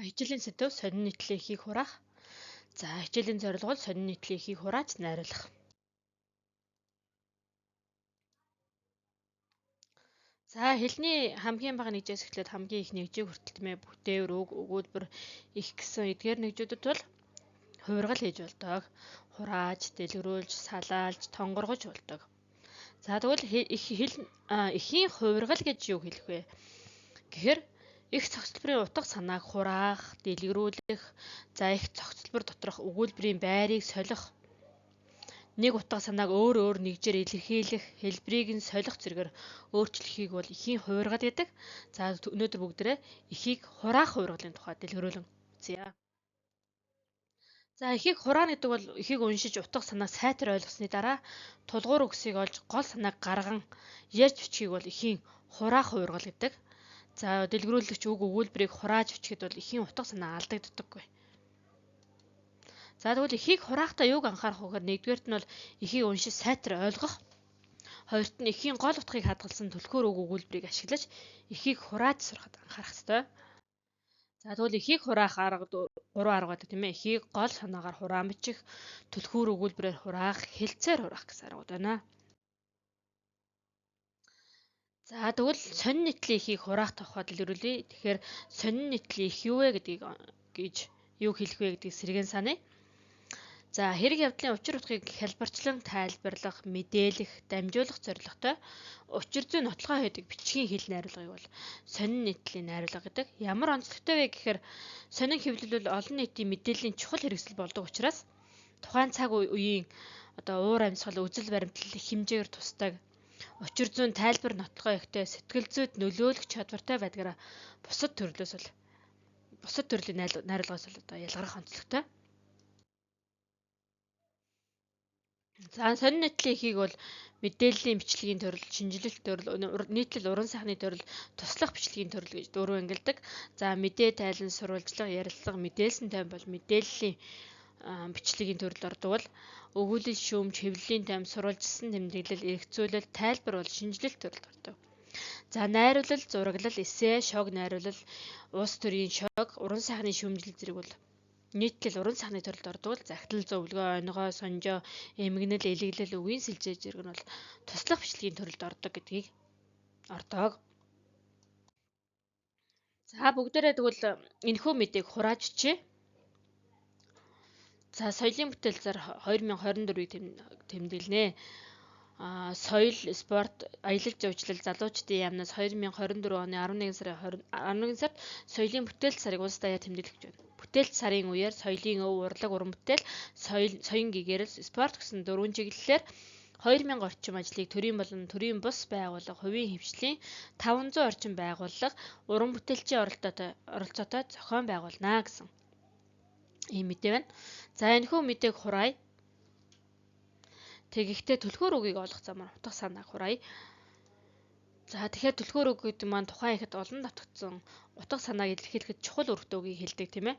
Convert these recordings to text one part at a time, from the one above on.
Хичээлийн сэдэв сонин нийтлэлийн эхийг хураах. За, хичээлийн зорилго бол сонин нийтлэлийн эхийг хурааж найруулах. За, хэлний хамгийн бага нэгжээс эхлээд хамгийн их нэгжийг хүртэл, тийм ээ, бүтээвэр, үг, өгүүлбэр их гэсэн эдгээр нэгжүүдэд бол хувиргал хийж болдог. Хурааж, дэлгэрүүлж, салаалж, тонгоргож болдог. За, тэгвэл их хэл эхийн хувиргал гэж юу хэлэх вэ? Гэхээр их цогцлборын утга санааг хураах, дэлгэрүүлэх, за их цогцлбор доторх өгүүлбэрийн байрыг солих, нэг утга санааг өөр өөр нэгжээр илэрхийлэх, хэлбэрийг нь солих зэрэгээр өөрчлөхийг бол эхийн хувиргал гэдэг. За, өнөөдөр бүгдээрээ эхийг хураах хувиргалын тухай дэлгэрүүлэн үзье. За, эхийг хураана гэдэг бол эхийг уншиж утга санааг сайтар ойлгосны дараа тулгуур үгсийг олж гол санааг гарган ярьж бичихийг бол эхийн хураах хувиргал гэдэг. За, дэлгэрүүлэгч үг өгүүлбэрийг хурааж бичихэд бол эхийн утга санаа алдагддаггүй. За, тэгвэл эхийг хураахтаа юуг анхаарах вэ гэхээр нэгдүгээрт нь бол эхийг уншиж сайтар ойлгох. Хоёрт нь эхийн гол утгыг хадгалсан түлхүүр үг өгүүлбэрийг ашиглаж эхийг хурааж сурахад анхаарах ёстой. За, тэгвэл эхийг хураах арга гурван арга байдаг, тийм ээ. Эхийг гол санаагаар хураан бичих, түлхүүр өгүүлбэрээр хураах, хэлцээр хураах гэсэн аргууд байна. За, тэгвэл сонин нийтлийн эхийг хураах тухай дэлгэрүүлье. Тэгэхээр сонин нийтлийн эх юу вэ гэдгийг гэж юу хэлэх вэ гэдгийг сэргээн саная. За, хэрэг явдлын учир утгыг хялбарчлан тайлбарлах, мэдээлэх, дамжуулах зорилготой учир зүйн нотлогоо хийдэг бичгийн хэл найруулгыг бол сонин нийтлийн найруулга гэдэг. Ямар онцлогтой вэ гэхээр сонин хэвлэл бол олон нийтийн мэдээллийн чухал хэрэгсэл болдог учраас тухайн цаг үеийн одоо уур амьсгал, үзэл баримтлал их хэмжээгээр тусдаг. Учир зүйн тайлбар нотлогоо ихтэй, сэтгэл зүйд нөлөөлөх чадвартай байдгаараа бусад төрлөөс бол бусад төрлийн найруулгаас бол одоо ялгарах онцлогтой. За, сонин нийтлэлийн эхийг бол мэдээллийн бичлэгийн төрөл, шинжилэлт төрөл, нийтлэл уран сайхны төрөл, туслах бичлэгийн төрөл гэж дөрвөн ангилдаг. За, мэдээ тайлан, сурвалжлага, ярилцлага, мэдээлсэн тойм бол мэдээллийн бичлэгийн төрөлд ордог бол өгүүлэл, шүүмж, хэвлэлийн тойм, сурвалжилсан тэмдэглэл, эргцүүлэл, тайлбар бол шинжилэлт төрөлд ордог. За, найруулал, зураглал, эссе, шог найруулал, улс төрийн шог, уран сайхны шүүмжлэл зэрэг бол нийтлэл уран сайхны төрөлд ордог бол захидал, зөвлөгөө, онигоо, сонжоо, эмгэнэл, элэглэл, үгийн сэлжээ зэрэг нь бол туслах бичлэгийн төрөлд ордог гэдгийг ордог. За, бүгдээрээ тэгвэл энэхүү мэдээг хурааж өчье. За, соёлын бүтээл зар 2024-ийг тэмдэглэнэ. Соёл, спорт, аялал жуулчлал, залуучдын яамнаас 2024 оны 11 сарын 11 сард соёлын бүтээл сарыг улс даяар тэмдэглэх гэж байна. Бүтээл сарын үеэр соёлын өв, урлаг, уран бүтээл, соёл, соён гэгээрэл, спорт гэсэн дөрвөн чиглэлээр 2000 орчим ажлыг төрийн болон төрийн бус байгууллага, хувийн хвшлийн 500 орчим байгууллага, уран бүтээлчийн оролцоотой зохион байгуулна гэсэн ийм мэдээ байна. За, энэхүү мэдээг хураая. Тэгэхдээ түлхүүр үгийг олох замаар утга санааг хураая. За, тэгэхээр түлхүүр үг гэдэг маань тухайн ихэд олон давтагдсан утга санааг илэрхийлэхэд чухал үүрэгтэй үгийг хэлдэг, тийм ээ.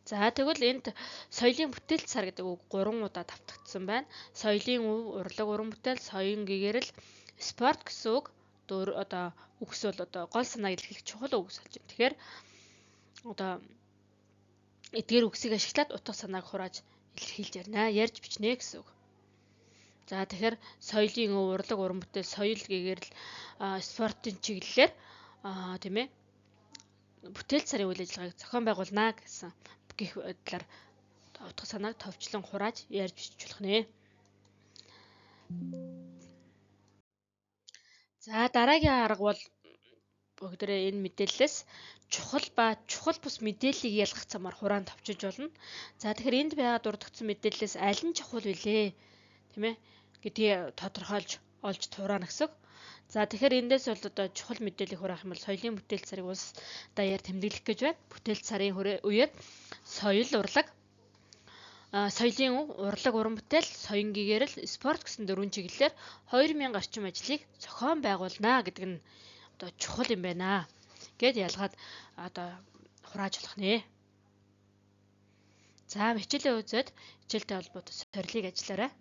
За, тэгвэл энд соёлын бүтээл сар гэдэг үг 3 удаа давтагдсан байна. Соёлын өв, урлаг, уран бүтээл, соён гэгэрэл, спорт гэсэн үг одоо үгс бол одоо гол санааг илэрхийлэх чухал үгс болж байна. Тэгэхээр одоо эдгээр үгсийг ашиглаад утга санааг хурааж илэрхийлж ярина, ярьж бичнэ гэсэн үг. За, тэгэхээр соёлын өв, урлаг, уран бүтээл, соёл гэгэрэл, спортын чиглэлээр, тийм ээ, бүтээл сарын үйл ажиллагааг зохион байгуулна гэсэн гэх байдлаар утга санааг товчлон хурааж ярьж бичиж болох нэ. За, дараагийн арга бол бүгдээрээ энэ мэдээллээс чухал ба чухал бус мэдээллийг ялгах замаар хураан товчилж болно. За, тэгэхээр энд байгаа дурдгдсан мэдээллээс аль нь чухал вүлээ, тийм ээ, гэдгийг тодорхойлж олж тураана гэсэн. За, тэгэхээр эндээс бол одоо чухал мэдээллийг хураах юм бол соёлын бүтээл сарыг улс даяар тэмдэглэх гэж байна. Бүтээл сарын үеэр соёл, урлаг, соёлын урлаг, уран бүтээл, соён гэгэрэл, спорт гэсэн дөрвөн чиглэлээр 2000 орчим ажлыг зохион байгуулна гэдэг нь одоо чухал юм байна гэд ялгаад одоо хурааж болох нэ. За, хичээлээ үзээд хичээлтэй холбоотой сорилыг ажиллаарай.